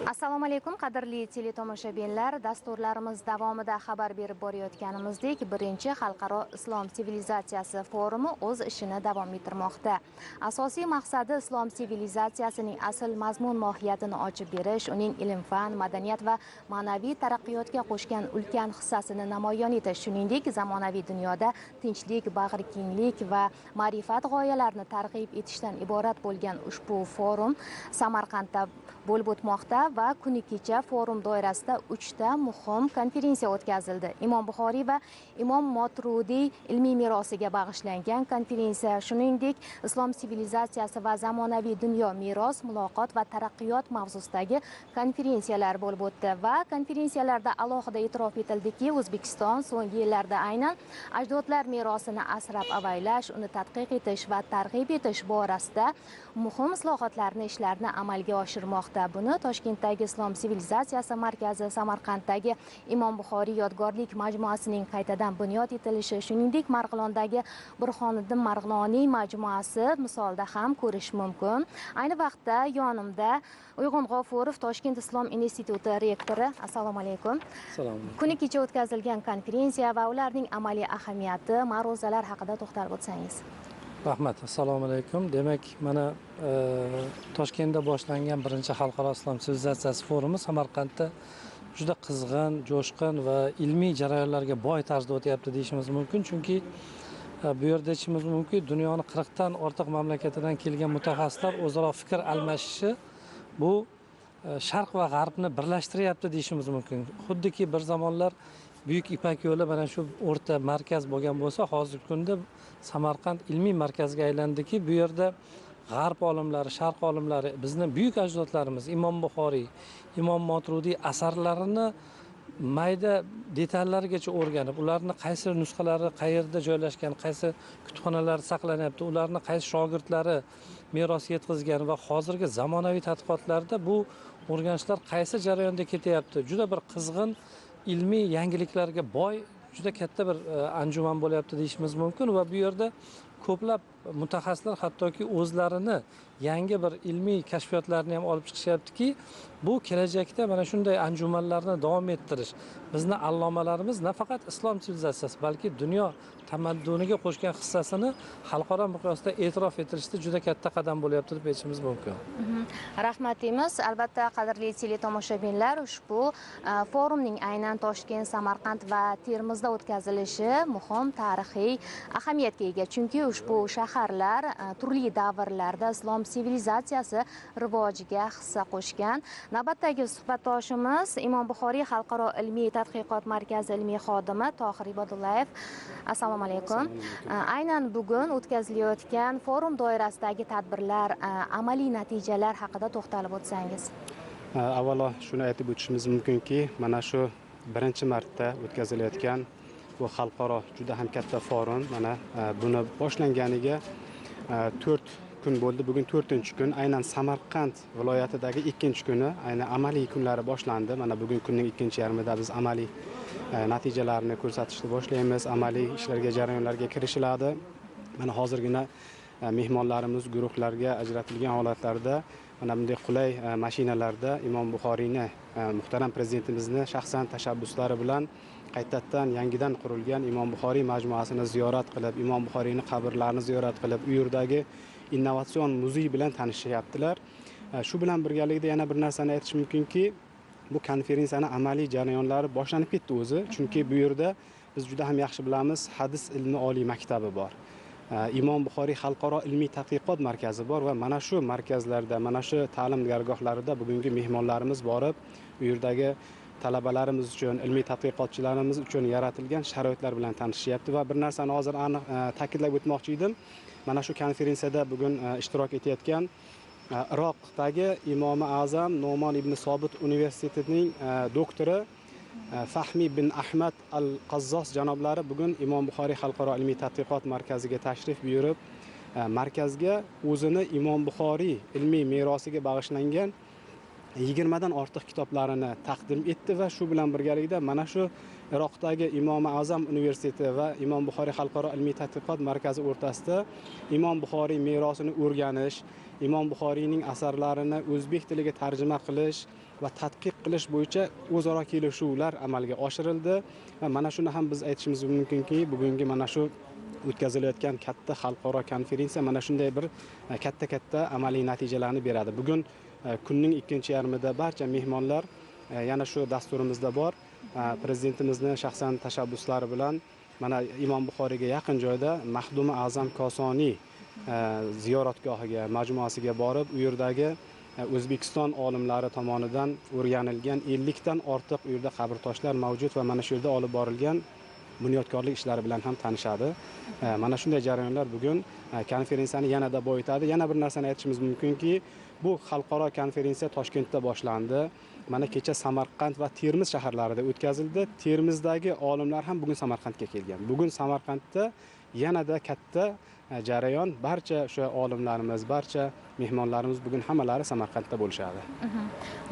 Assalomu alaykum qadrli teletomoshabinlar. Dasturlarimiz davomida xabar berib borayotganimizdek, birinchi xalqaro islom sivilizatsiyasi forumi o'z ishini davom ettirmoqda. Asosiy maqsadi islom sivilizatsiyasining asl mazmun mohiyatini ochib berish, uning ilm-fan, madaniyat va ma'naviy taraqqiyotga qo'shgan ulkan hissasini namoyon etish, shuningdek, zamonaviy dunyoda tinchlik, bag'rikenglik va ma'rifat g'oyalarini targ'ib etishdan iborat bo'lgan ushbu forum Samarqandda bo'lib o'tmoqda va kuni kecha forum doirasida 3 ta muhim konferensiya o'tkazildi. Imom Buxoriy va Imom Moturidiy ilmiy merosiga bag'ishlangan konferensiya, shuningdek, islom sivilizatsiyasi va zamonaviy dunyo meros, muloqot va taraqqiyot mavzusidagi konferensiyalar bo'lib o'tdi va konferensiyalarda alohida e'tirof etildiki, O'zbekiston so'nggi yillarda aynan ajdodlar merosini asrab avaylash, uni tadqiq etish va targ'ib etish borasida muhim islohotlarni, ishlarni amalga oshirmoqda. Buni Toshkentdagi Islom sivilizatsiyasi markazi, Samarqanddagi Imom Buxoriy yodgorlik majmuasining qaytadan bunyod etilishi, shuningdek, Marg'ilondagi Burhoniddin Marg'iloniy majmuasi misolida ham ko'rish mumkin. Ayni vaqtda yonimda Uyg'un G'ofurov, Toshkent Islom instituti rektori. Assalomu alaykum. Assalomu alaykum. Kuni kecha o'tkazilgan konferensiya va ularning amaliy ahamiyati, ma'ruzalar haqida to'xtalib o'tsangiz. Rahmat. Assalomu alaykum. Demak, mana Toshkentda boshlangan birinchi xalqaro islom sivilizatsiyasi forumi Samarqandda juda qizg'in, jo'shqin va ilmiy jarayonlarga boy tarzda o'tyapti deyishimiz mumkin. Chunki bu yerda aytishimiz mumkin, dunyoni 40 dan ortiq mamlakatidan kelgan mutaxassislar o'zaro fikr almashishi bu sharq va g'arbni birlashtiryapti deyishimiz mumkin. Xuddiki bir zamonlar Buyuk Ipak yo'li mana shu o'rta markaz bo'lgan bo'lsa, hozirgi kunda Samarqand ilmiy markazga aylandiki, bu yerda g'arb olimlari, sharq olimlari, bizni buyuk ajdodlarimiz Imom Buxoriy, Imom Moturidiy asarlarini mayda detallarigacha o'rganib, ularni qaysi nusxalari qayerda joylashgan, qaysi kutubxonalar saqlanyapti, ularni qaysi shogirdlari meros yetkazgan va hozirgi zamonaviy tadqiqotlarda bu o'rganishlar qaysi jarayonda ketyapti, juda bir qizg'in ilmiy yangiliklarga boy juda katta bir anjuman bo'lyapti deyishimiz mumkin va bu yerda ko'plab mutaxassislar hattoki o'zlarini yangi bir ilmiy kashfiyotlarni ham olib chiqishyaptiki, bu kelajakda mana shunday anjumanlarni davom ettirish, bizni allomalarimiz nafaqat islom sivilizatsiyasi, balki dunyo tamadduniga qo'shgan hissasini xalqaro miqyosda e'tirof etilishda juda katta qadam bo'lyapti deb aytishimiz mumkin. Rahmat deymiz. Albatta, qadrli teletomoshabinlar, ushbu forumning aynan Toshkent, Samarqand va Termizda o'tkazilishi muhim tarixiy ahamiyatga ega, chunki ushbu shaharlar turli davrlarda islom sivilizatsiyasi rivojiga hissa qo'shgan. Navbatdagi suhbatdoshimiz Imom Buxoriy xalqaro ilmiy tadqiqot markazi ilmiy xodimi Tohir Ibodullayev. Assalomu alaykum. Aynan bugun o'tkazilayotgan forum doirasidagi tadbirlar, amaliy natijalar haqida to'xtalib o'tsangiz. Avvalo shuni aytib o'tishimiz mumkinki, mana shu birinchi marta o'tkazilayotgan bu xalqaro juda ham katta forum, mana buni boshlanganiga 4 kun bo'ldi. Bugun 4-kun, aynan Samarqand viloyatidagi 2-kuni, aynan amaliy kunlari boshlandi. Mana bugun kunning 2-yarmida biz amaliy natijalarni ko'rsatishni boshlaymiz, amaliy ishlarga, jarayonlarga kirishiladi. Mana hozirgina mehmonlarimiz guruhlarga ajratilgan holatlarda mana bunday qulay mashinalarda Imom Buxoriyni, muhtaram prezidentimizni shaxsan tashabbuslari bilan qaytadan yangidan qurilgan Imom Buxoriy majmuasini ziyorat qilib, Imom Buxoriyning qabrlarini ziyorat qilib, u yerdagi innovatsion muzey bilan tanishyaptilar. Shu bilan birgalikda yana bir narsani aytish mumkinki, bu konferensiyaning amaliy jarayonlari boshlanib ketdi o'zi, chunki bu yerda biz juda ham yaxshi bilamiz, hadis ilmi oliy maktabi bor. Imom Buxoriy xalqaro ilmiy tadqiqot markazi bor va mana shu markazlarda, mana shu ta'lim dargohlarida bugungi mehmonlarimiz borib, u yerdagi talabalarimiz uchun, ilmiy tadqiqotchilarimiz uchun yaratilgan sharoitlar bilan tanishyapti va bir narsani hozir aniq ta'kidlab o'tmoqchi edim. Mana shu konferensiyada bugun ishtirok etayotgan Iroqdagi Imomi Azam No'mon ibn Sobit universitetining doktori Fahmi bin Ahmad al-Qazzos janoblari bugun Imom Buxoriy xalqaro ilmiy tadqiqot markaziga tashrif buyurib, markazga o'zini Imom Buxoriy ilmiy merosiga bag'ishlangan 20 dan ortiq kitoblarini taqdim etdi va shu bilan birgalikda mana shu Iroqdagi Imom Azam universiteti va Imom Buxoriy xalqaro ilmiy tadqiqot markazi o'rtasida Imom Buxoriy merosini o'rganish, Imom Buxoriyning asarlarini o'zbek tiliga tarjima qilish va tadqiq qilish bo'yicha o'zaro kelishuvlar amalga oshirildi. Va mana shuni ham biz aytishimiz mumkinki, bugungi mana shu o'tkazilayotgan katta xalqaro konferensiya mana shunday bir katta-katta amaliy natijalarni beradi. Bugun kunning ikkinchi yarmida barcha mehmonlar yana shu dasturimizda bor. Prezidentimizning shaxsan tashabbuslari bilan mana Imom Buxoriyga yaqin joyda Mahdumi Azam Kosoniy ziyoratgohiga, majmuasiga borib, u yerdagi O'zbekiston olimlari tomonidan o'rganilgan 50 dan ortiq u yerda qabrtoshlar mavjud va mana shu yerda olib borilgan bunyodkorlik ishlari bilan ham tanishadi. Mana shunday jarayonlar bugun konferensiyani yanada boyitadi. Yana bir narsani aytishimiz mumkinki, bu xalqaro konferensiya Toshkentda boshlandi. Mana kecha Samarqand va Termiz shaharlarida o'tkazildi. Termizdagi olimlar ham bugun Samarqandga kelgan. Bugun Samarqandda yanada katta jarayon, barcha o'sha olimlarimiz, barcha mehmonlarimiz bugun hammalari Samarqandda bo'lishadi.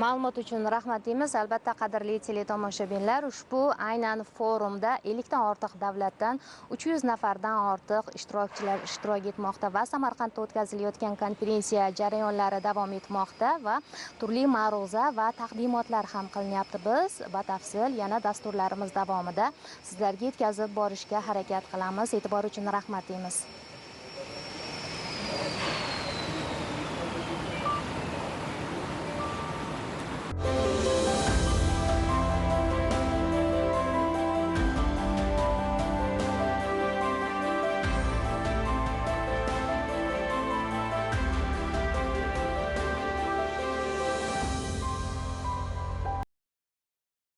Ma'lumot uchun rahmat deymiz. Albatta, qadrli teletomoshabinlar, ushbu aynan forumda 50 dan ortiq davlatdan 300 nafardan ortiq ishtirokchilar ishtirok etmoqda va Samarqandda o'tkazilayotgan konferensiya jarayonlari davom etmoqda va turli ma'ruza va taqdimotlar ham qilinyapti. Biz batafsil yana dasturlarimiz davomida sizlarga yetkazib borishga harakat qilamiz. E'tibor uchun rahmat deymiz.